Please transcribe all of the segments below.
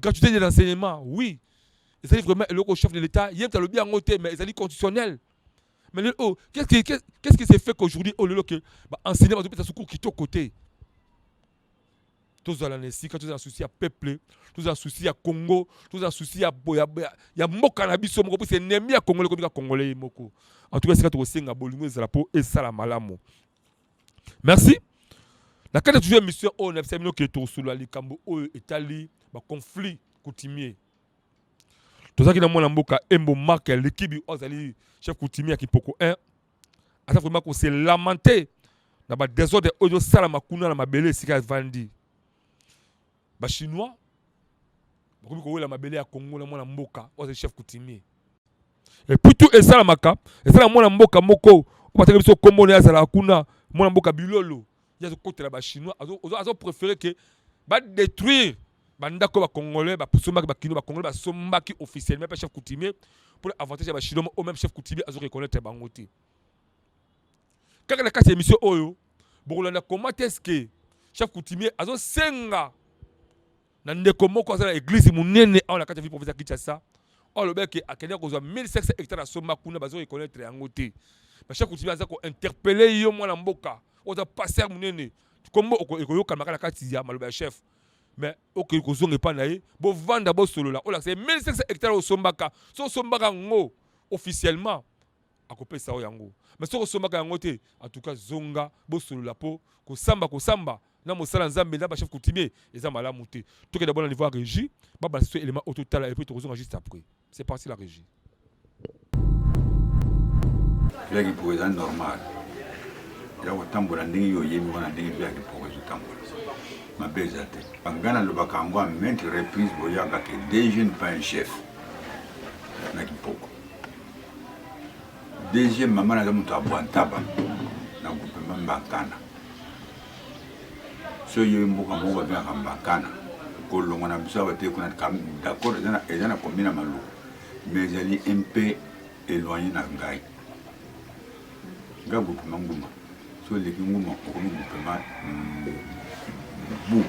Gratuité de l'enseignement, oui, ezali vraiment eloko chef de l'État ye moto alobi yango te, mais ezali constitutionnel. Mais lelo oyo, qu'est-ce qui s'est fait qu'aujourd'hui oyo lelo ke baenseignant bazopesa secours kitoko te? Tozala na esika, tozala na souci ya peuple, tozala souci ya Congo, tozala souci ya mboka na biso moko, puisque ennemi ya Congolais ekomi kaka Congolais ye moko. En tout cas, esika tokosenga bolingo ezala mpo esala malamu. Merci. Na kati ya toujours émission oyo, nayebisa bino ke tokosolola likambo oyo etali baconflit coutumier. Tozalaki na mwana mboka Embo Mark ya Likibi, oyo azali chef coutumier ya Kipoko 1. Aza vraiment kose lamenter na badésordre oyo ezosalama kuna na mabele esika avandi. Bachinois bakomi kowela mabele ya Congo na mwana mboka oyo azali chef coutumier. Et puis tout esalamaka, ezala mwana mboka moko oyo bataki biso kombo na ye, azalaka kuna, mwana mboka Bilolo. Ye azokotela bachinois, azopréféré ke badétruire bandako bacongolais basombaki, bakino bacongolais basombaki officiellement mpe chef coutumier, pour avantage ya bachinois oyo même chef coutumier azoreconnaître bango te. Kaka na kati ya émission oyo, bokolanda comment est-ce que chef coutumier azosenga na ndeko moko aza na église monene awa na kati ya ville province ya Kinshasa, oyo alobaki akende kozwa 1500 hectare asomba kuna, bazoreconnaître yango te. Bachef coutumier aza kointerpeller yo, mwana mboka oyo aza pasteur monene, kombo ekoyokamaka na kati ya maloba ya chef, mais okei kozonga epai na ye, bovanda, bosolola, olakisa ye 1500 hectare osombaka. So osombaka yango officiellement, akopesa yo yango, mais soki osombaka yango te, en tout cas zonga, bosolola, mpo kosamba kosamba na mosala Nzambe na bachef coutumier eza malamu te. Tokende d'abord na niveau ya régie, babalisa so élément oyo totala, et puis tokozonga juste après. C'est parti, la régie. Via Kipoko eza normal ya kotambola ndenge yo oyebi wana, ndenge via Kipoko ezotambola, mabe eza te. Ngai nalobaka yango à maintes reprises, boyaka ke DG n'est pas un chef na Kipoko. Deuxième, mama naza moto ya Bwantaba na groupement Mbankana. So oyebi mboka moko babengaka Mbankana, kolongwa na biso awa te kuna, d'accord, eza na commune ya Maluku, mais ezali un peu éloigné na ngai. Nga groupement Nguma, so oleki Nguma, okomi groupement Bu,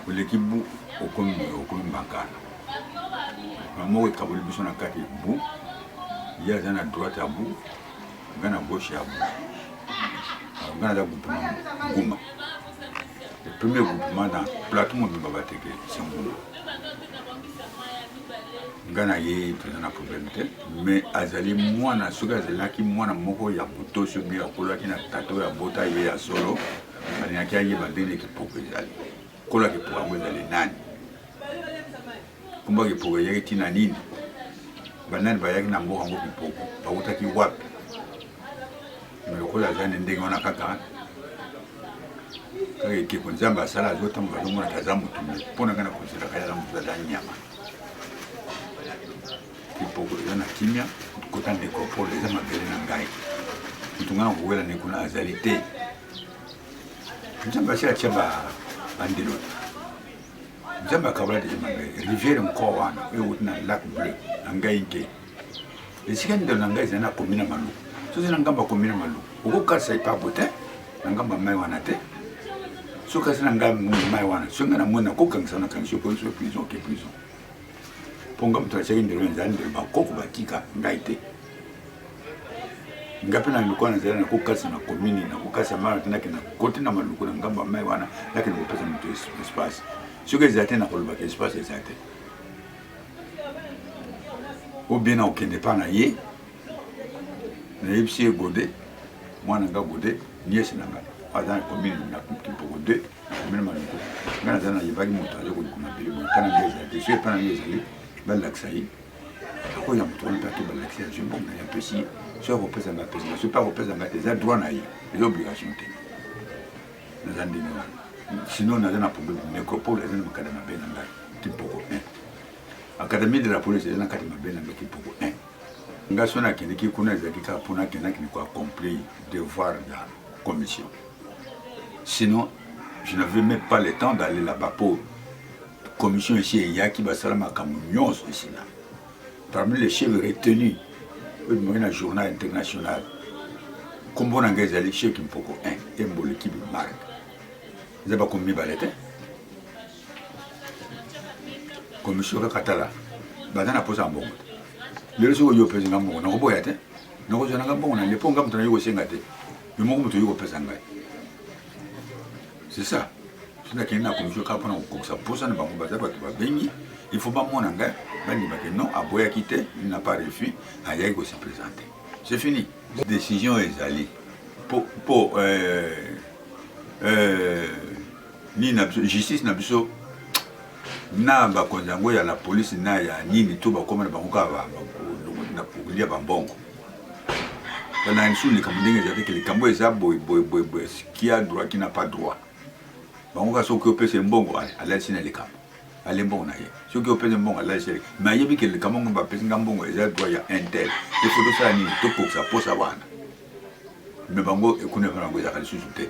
oleki Bu, okomi Mbankana. Moko ekaboli biso na kati Bu, ye aza na droite ya Bu, nga na gauche ya Bu. Nga naza groupement Nguma, le premier groupement dans plateau mobimba Bateke, c'est Nguma. Nga na ye toza na problème te, mais azali mwana, soki azalaki mwana moko ya botosi obi akolaki na tata oyo abota ye ya solo, alingaki ayeba ndenge Kipoko ezali. Kola Kipoko yango ezali nani? Kombo Kipoko eyaki ntina nini? Banani bayaki na mboka yango Kipoko? Bautaki wapi? Mais lokola aza ne ndenge wana, kaka kaka ekeko Nzambe asala, azotambola, azomonaka aza motu, mais mpo na ngai na konsideraka ye aza motu, aza nyama. Kipoko eza na kimia. Kota nécropole eza mabele na ngai, motu ngai na kowela ne kuna azali te. Nzambe asi atia bandelo te. Nzambe akabola deja mabele. Rivière Nko wana oyo euti na Lac Bleu na ngai nke esika ndelo na ngai ezali na commune ya Maluku. Soki na ngambo ya commune ya Maluku, okokatisa epabo te na ngambo ya mai wana te. Soki kasi na ngambo mai wana, soki ngai namoni, nakokangisa, nakangisi yo so prison, oke prison, mpo nga moto atiaki ndelo. Ezali ndelo bakoko batika, ngai te. Nga mpe na lokola nazali, nakokatisa na commune, nakokatisa mai te, nakende kote na Maluku na ngambo ya mai wana, nakende kopesa moto espace. Soki ezali te, nakolobaka espace eza te, ou bien nakokende epa na ye, nayebisi ye Gode, mwana nga Gode, nièce na ngai aza na commune na Kimpoko 2 na commune Maluku. Ngai naza, nayebaki moto aza koluka mabele boye, epa na ngai ezali te. Soki epa na ngai ezali, balakisa ye, akoya moto wana mpe ake, balakisi, azwi mbongo na ye, apesi ye. Soki akopesa ngai, apesi ngai. Soki mpe akopesa ngai te, eza droit na ye, eza obligation te. Naza ndenge wana. Sinon naza na problème, nécropole eza na makada mabe na ngai Kimpoko 1, académie de la police eza na kati mabe na ngai Kimpoko 1. Nga so nakendeki kuna, ezalaki kaka mpona akendaki koaccomplir devoir ya commission. Sinon je n'avais même pas le temps d'aller là-bas, pour commission esi eyaki, basala makambo nyonso esila. Parmi les chefs retenus oyo ebimaki na journal international, nkombo na ngai ezali chef Kimpoko 1 Emboleki Mark. Eza bakomi mibale te. Commission kaka tala baza na posa ya mbongo te. Lelo soki oyo opesi nga mbongo nakoboya te. Nakozwa na nga mbongo na nde mpo nga moto nayi kosenga te. Yo moko moto oyi kopesa ngai. C'est ça. Soki nakende na commission kaka mpona kokokisa mposa na bango, baza bato babengi, il faut bamona ngai, bandima ke non, aboyaki te, il n'a pas refus, ayaki ko se présenter. C'est fini. Décision ezali po po euh, euh, nini na biso justice na biso na bakonzi yango ya la police na ya nini to bakoma na bango kaka kolia bambongo na lisusu likambo ndenge ezali ke likambo eza boye boye boye boye qui a droit qui n'a pas droit bango kaka soki opesa mbongo alalisi na likambo ale mbongo na ye soki opesa mbongo alalisi mais ayebi ke likambo yango bapesi nga mbongo eza droit ya un tel il faut tosala nini tokokisa posa wana mais bango ekuna epa bango ezalaka lisusu te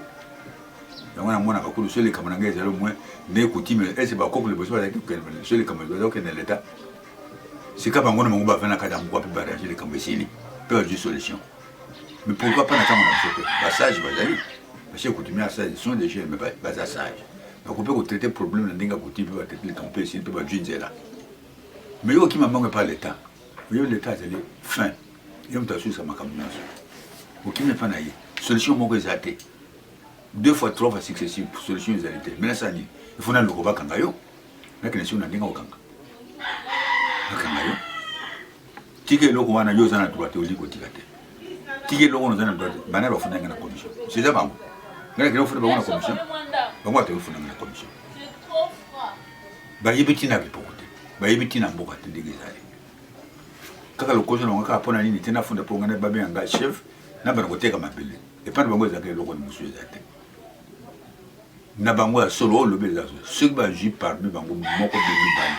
yango namonaka kutu so likambo na ngai ezali omoi nde coutume ese bakoko liboso bazalaki kokende so likambo bazali kokende leta sika bango na bango bavanda kati ya mokwa mpe bareagi likambo esili mpe bazwi solution. Mais pourquoi pas na ntango na biso mpe basage bazali bachef coutumier ya sage sont des jeunes mais baza sage bakoki mpe kotraite problème na ndenge ya coutume mpe batraite likambo mpe esili mpe bazwi nzela. Mais yo okima mbango epa leta, oyebi leta azali fin, ye moto asilisa makambo nyonso, okimi epa na ye solution moko eza te. Deux fois trois fois successive solution ezali te. Mais nasala nini? Il faut naluka bakanga yo, nakende siko na ndenge okanga bakanga yo. Tika eloko wana, yo oza na droit te, olingi kotika te. Tika eloko wana, oza na droit te. Bana bafunda ngai na commission, seza bango ngai nakende kofunda bango na commission, bango bato bafunda ngai na commission. Bayebi ntina lipoko te, bayebi ntina mboka te ndenge ezali. Kaka lokoso na bango kaka mpona nini te nafunda mpo ngai babenga ngai chef, nabanda koteka mabele epai na bango ezalaka eloko mosusu eza te na bango ya solo. Oyo olobi eza solo. Soki bazwi parmi bango moko be mibale,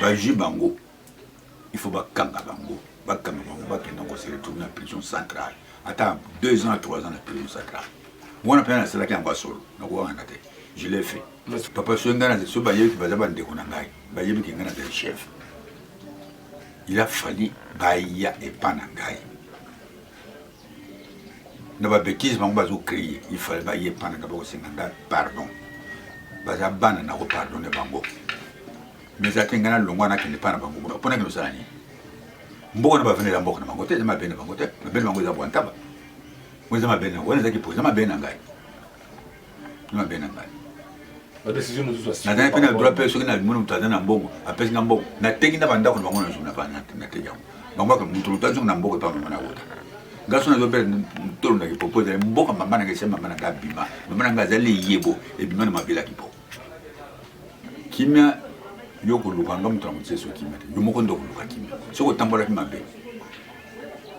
bazwi bango, il faut bakanga bango, bakanga bango, bakenda kose retrouver na prison centrale, ata 2 ans 3 ans na prison centrale wana. Mpenza nasalaki yango ya solo, nakowangana te, je l'ai fait papa. Soki ngai soki bayebi baza bandeko na ngai, bayebi ke ngai nazali chef, il a fallu baya epa na ngai na babétise bango bazocrie. Il fallait baye epa na ngai, bakosenga ngai pardon, baza bana, na kopardonne bango. Mais eza te ngai nalongwa nakende epa na bango kuna mpo nakende kosala nini? Mboka na bavandela mboka na bango te, eza mabe na bango te, mabe na bango eza bwantaba wana, eza mabe na wana, ezaki po eza mabe na ngai, eza mabe na ngai. Nazali mpe na droit mpe soki namoni moto aza na mbongo, apesi nga mbongo, nateki na bandako na bango nyonso, nateki yango bango baka moto moto azonga na mboka epa mama na kota. Nga so nazobela tolo na kipopo, ezali mboka mama na ngai, esi mama na ngai abima, mama na ngai azali liyebo ebima na mabele ya kipopo. Kimia yo koluka nga moto na motie so kimia te, yo moko nde okoluka kimia. Soki otambolaki mabe,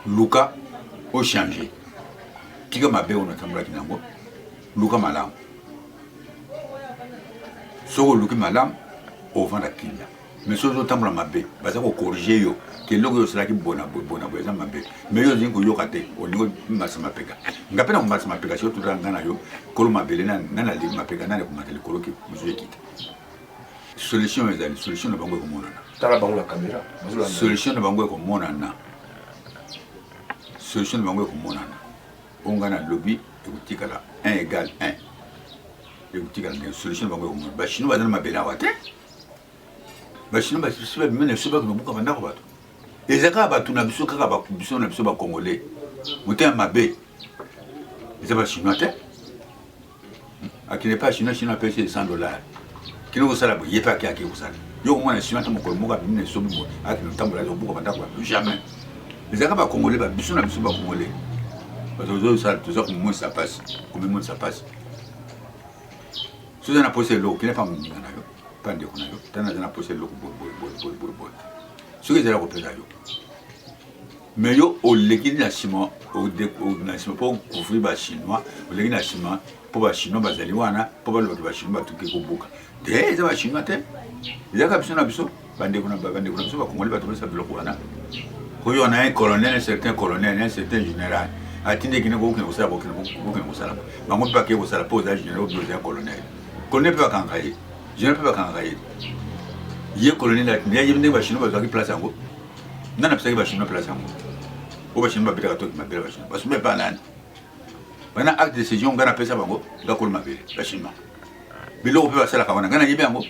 luka ochange, tika mabe oyo natambolaki nango, luka malamu. Soki oluki malamu, ovanda kimia. Mais soki ozotambola mabe, baza kocorrige yo ke eloko oyo osalaki bona boye bona boye eza mabe, mais yo olingi koyoka te, olingi omasa mapeka, nga mpe nakomasa mapeka. Soki totala nga na yo kolo mabele nani alingi mapeka, nani akomata likolo ke mosusu ekita. Solution ezali, solution na bango ekomonana. Tala bango na caméra. Solution na bango ekomonana, solution na bango ekomonana. Oyo ngai nalobi ekotikala 1 égale 1, ekotikala ndenge solution na bango ekomonana. Bachinois baza na mabele awa te, bachinois basi babima na biso, bakende kobuka bandako bato. Eza kaka bato na biso, kaka biso na biso bacongolais motema mabe, eza bachinois te. Akende pa chinois, chinois apesi ye 100 dollars, kende kosala boye, ye mpe ake ake kosala. Yo komona chinois ata mokolo moko abimi na esomi boye akende kotambola azobuka bandako bato? Jamais. Ezalaka bacongolais, babiso na biso bacongolais bato tozosala, toza komimonisa mpasi, komimonisa mpasi. So oza na posa eloko, kende pa moninga na yo, pa ndeko na yo, tana aza na posa eloko boye boye boye boye boye boye, soki ezala kopesa yo. Mais yo oleki na nsima, na nsima mpo couvrir bachinois, oleki na nsima mpo bachinois bazali wana, mpo balobaki bachinois batuki kobuka te. Eza bachinois te, ezalaka biso na biso, bandeko na bandeko na biso bakongoli, bato basa biloko wana. Oyo wana un colonel, un certain colonel, un certain général atindi ekende kokende kosala, kokende kosala. Bango mpe bakei kosala mpo oza général obi oza colonel. Colonel mpe bakangaka ye, général mpe bakangaka ye. Ye colonel atindi, ayebi ndenge bachinois bazwaki place yango. Nani apesaki bachinois place yango? Oyo bachinois babetaka toki mabele, bachinois basombi epa nani? Bana acte de cession ngai napesa bango, nga kolo mabele. Bachinois biloko mpe basalaka wana, ngai nayebi yango.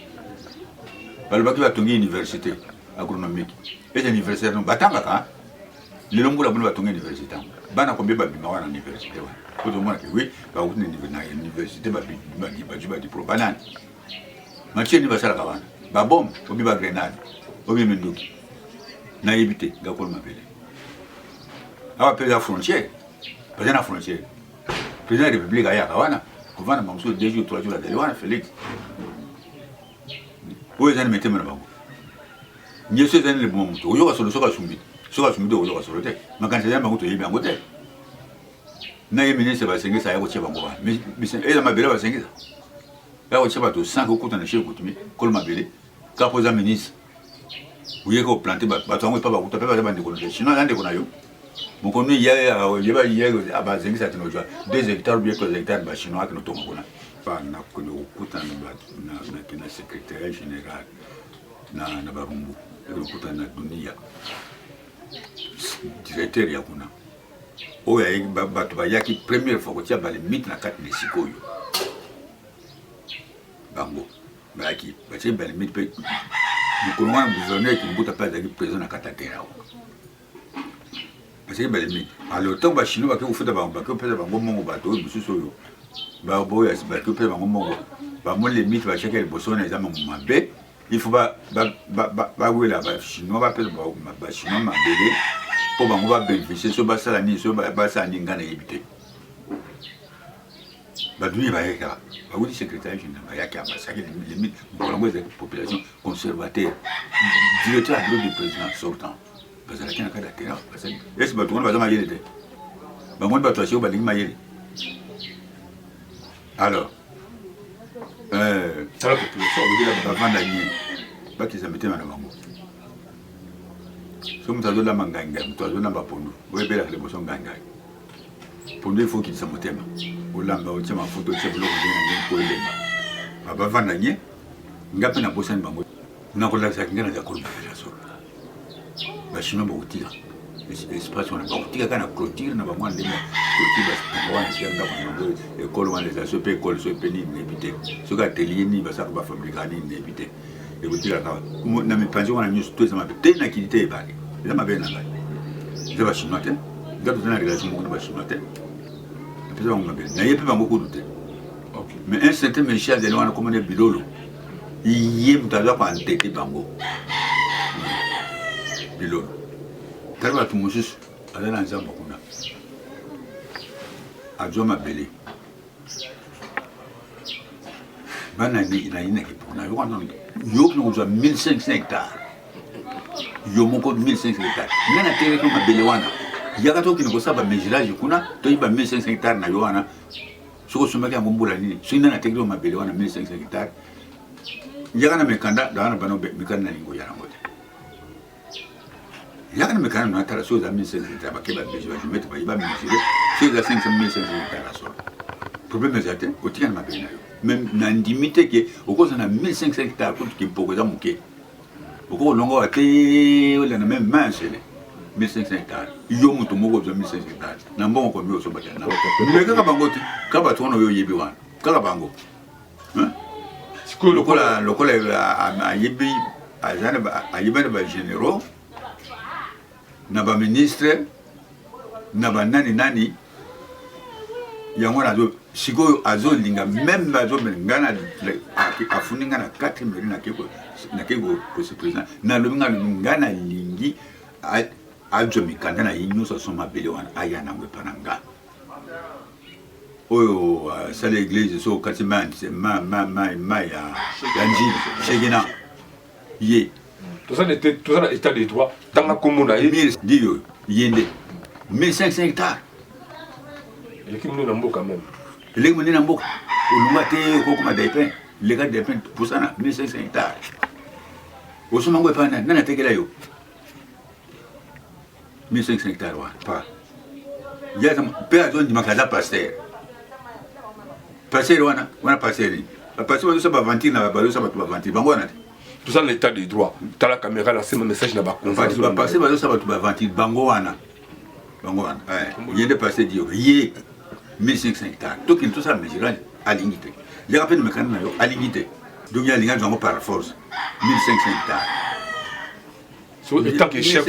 Balobaki batongi université agronomique. Eza université no batangaka lelo mbula bino batongi université yango. Bana combien babima wana université wana? Po tomona ke oui, bawuti na université bazwi ba diplôme. Banani? Matière nini basalaka wana? Ba bombe, obi ba grenade, obi minduki. Nayebi te, nga kolo mabele. Awa mpe eza frontière. Baza na frontière. Président ya République ayaka wana kovanda bango soki 2 jours 3 jours azali wana Félix. Oyo eza na mitema na bango. Nyonso eza na liboma moto. Oyoka solo soki asumbi. Soki asumbi te oyoka solo te. Makanisi eza na bango toyebi yango te. Na ye ministre basengisa aya kotia bango wana. Eza mabele basengisa. Ya kotia bato sans kokuta na chef coutumier kolo mabele. Kaka po oza ministre. Oye ko planter bato. Bato yango epa bakuta pe baza bandeko na yo. Sinon aza ndeko na yo. Mokono ye yeba ye abazengisa kino zwa 2 hectares ou bien 3 hectares ba chinois kino tonga kuna. Ba na kende kokutana na na na secrétariat général na na Barumbu. Kokutana na Dunia. Directeur ya kuna. Oyo bato bayaki première fois kotia ba limite na kati na esika oyo. Bango bayaki batie ba limite pe mokolo wana gouverneur Kimbuta pe azalaki présent na kati ya terrain. Bazali ba limite. Alors ntango ba chinois bake kofuta bango, bake kopesa bango mbongo bato oyo mosusu oyo baboya bake kopesa bango mbongo, bamoni limite batiaki ya liboso wana eza mambo mabe, il faut bawela ba chinois bapesa ba chinois mabele mpo bango ba bénéficier so basala nini so basala nini ngai nayebi te. Bato mingi bayaki kaka bawuti secrétaire général bayaki abasaki limite mokolo yango ezalaki population conservateur directeur ya bureau du président sortant bazalaki na kati ya terrain basali esi bato wana baza mayele te bango nde bato ya siko balingi mayele alors tala population bavanda nye bakisa mitema na bango so moto azolamba ngai moto azolamba pondu oyo ebelaka liboso ngai ngai pondu il faut okitisa motema olamba otia mafuta otia biloko ndenge na ndenge mpo elemba babavanda nye nga mpe nabosani bango nakolakisaki ngai naza kolobela solo bachinois bakotika espace wana bakotika kaka na clôture na bango wana ndenge clôture batonga wana esika ndako na bango ekole wana eza so mpe ekole so mpe nini nayebi te soki atelier nini basalaka bafabrika nini nayebi te ekotika kaka na mipanzi wana nyonso to eza mabe te na kili te ebale eza mabe na ngai eza bachinois te nga toza na relation moko na bachinois te napesa bango mabe naye mpe bango kutu te mais un certain monsieur azali wana komona bilolo ye moto aza koantete bango bilolo tala bato mosusu aza na nzamba kuna azwa mabele bana na ye na kipuku na yo wana yo okende kozwa 1500 hectare yo moko 1500 hectare nga nateleki mabele wana yaka tokende kosala bamesurage kuna toyeba 1500 hectare na yo wana soki osombaki yango mbula nini soki nani atekeli yo mabele wana 1500 hectare yaka na mikanda daa na bano mikanda nalingi koya yango te yaka na mikanda natala soki eza 1500 hectare bake bajumete baye bamesure soki eza 1500 hectare ya solo problème eza te otika na mabele na yo mais nandimi te ke okozala na 1500 hectare kutu kimpoko eza moke okoki kolonga wa te olanda meme main nsele 1500 hectare yo moto moko ozwa 1500 hectare na mbongo komi osombaka na me kaka bango te kaka bato wana oyo oyebi wana kaka bango lokola lokola ayebi ayebi na bagénéraux na baministre na banani nani yango nazo sikoyo azolinga meme azomela ngai na afundi ngai na 4 mairie nakei kose président nalobi ngai alobi ngai nalingi azwa mikanda na ye nyonso asomba mabele wana aya nango epa na nga oyo asali eglise so okati mai ya njili shekina ye toza na état de droit tanga kombo na ye ndi oyo ye nde 1500 hectares eleki monene na mboka meme eleki monene na mboka olunga te okokoma depin leka depin pusana 1500 hectares osomba ngo epai nani nani atekela yo 1500 hectares wana pa mpe azondimaka aza pasteur pasteur wana wana pasteur nini bapasteur bazosala baventure na bazosala bato baventure bango wana te toza na état de droit tala caméra na sema message na bakonzi bapasteur bazosala bato baventure bango wana bango wana ye nde pasteur dio ye 1500 hectares tokende tosala mesurage alingi te yaka mpe na mekanda na yo alingi te. Donc ye alingi azwa yango par force 1500 hectares. So, étant que chef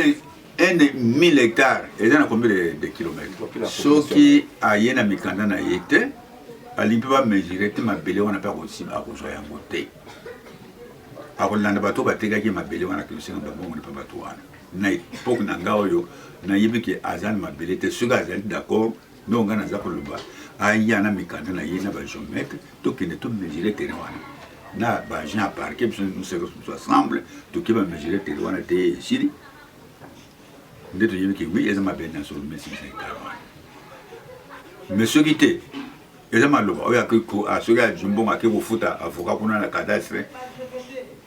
un 1000 hectares eza na combien de kilomètres? Soki aye na mikanda na ye te, alingi mpe bamesure te mabele wana mpe akozwa yango te. Akolanda bato batekaki mabele wana, akosenga bambongo mpe bato wana. Na epoke na ngai oyo nayebi ke aza na mabele te, soki azali d'accord, ndongo ngai naza koloba, aya na mikanda na ye na bagéomètre, tokende tomesure terrain wana na baagent ya parquet. Biso nous ensemble toke bamesure terrain wana te, esili nde toyebi ke oui, eza mabele na solo 1500 hectare wana. Mais soki te, eza maloba oyo soki azwi mbongo, ake kofuta avocat kuna na cadastre,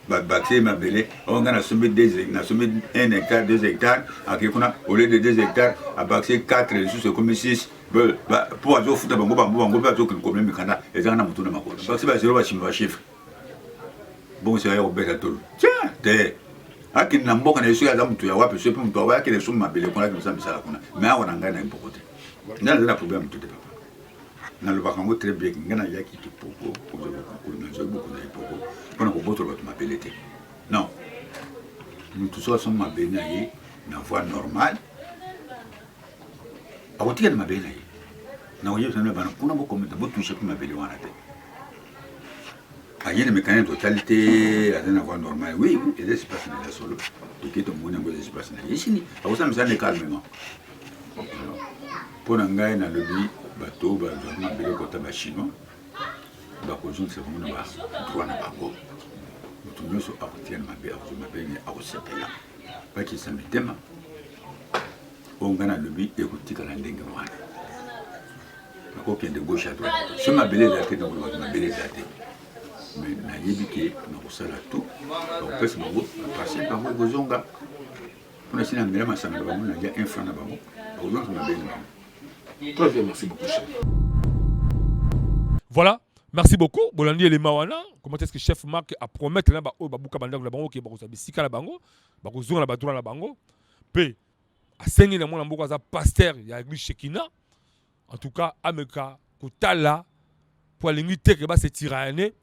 bakise mabele oyo ngai nasombi, nasombi 1 hectare, 2 hectare, ake kuna, au lieu de 2 hectare abakise 4 lisusu, ekomi 6, mpo azofuta bango bango mpe azokende komia mikanda ezanga na motu na makolo, bakise bazero, basima bachiffre bongo. Soki aya kobeta tolo te, akende na mboka na ye. Soki aza motu ya wapi, soki mpe motu awa, akende somi mabele kuna, akende kosala misala kuna. Mais awa na ngai na mpoko te, ngai naza na problème motu te. Papa, nalobaka yango très bien. Ngai nayaki Kipoko, nazwaki bokonzi ya Kipoko mpona kobotola bato mabele te, non. Motu soki asombi mabele na ye na voie normale, akotikala mabele na ye. Nakoyebisa na bana kuna, bokometa botouche mpe mabele wana te. Aye na mekani, totali te, aza na voie normale, oui, eza espace na ya solo. Toke, tomoni yango eza espace na ye, esili, akosala misala ne calmement. Mpo na ngai nalobi, bato bazwaka mabele kota bachinois, bakozongisa bango na badroit na bango. Moto nyonso akotia na mabe, akozwa mabe, akosepela. Bakisa mitema. Oyo ngai nalobi ekotikala ndenge wana. Nakokende gauche à droite, so mabele eza te, nakoloba mabele eza te, mais nayebi ke nakosala tout, bakopesa bango baparcelle, bango ekozonga mpona sina mela masanga na bango, nalia un franc na bango, bakozongisa mabele na bango. Très bien, merci beaucoup, chef. Voilà, merci beaucoup. Bolandi elema wana, comment est-ce que chef Marc a promettre na ba oyo babuka bandako na bango ke bakozwa bisika na bango, bakozonga na badroit na bango, mpe asengi na mwana mboka aza pasteur ya église Shekina, en tout cas ameka kotala po alingi te ke base tiraillane.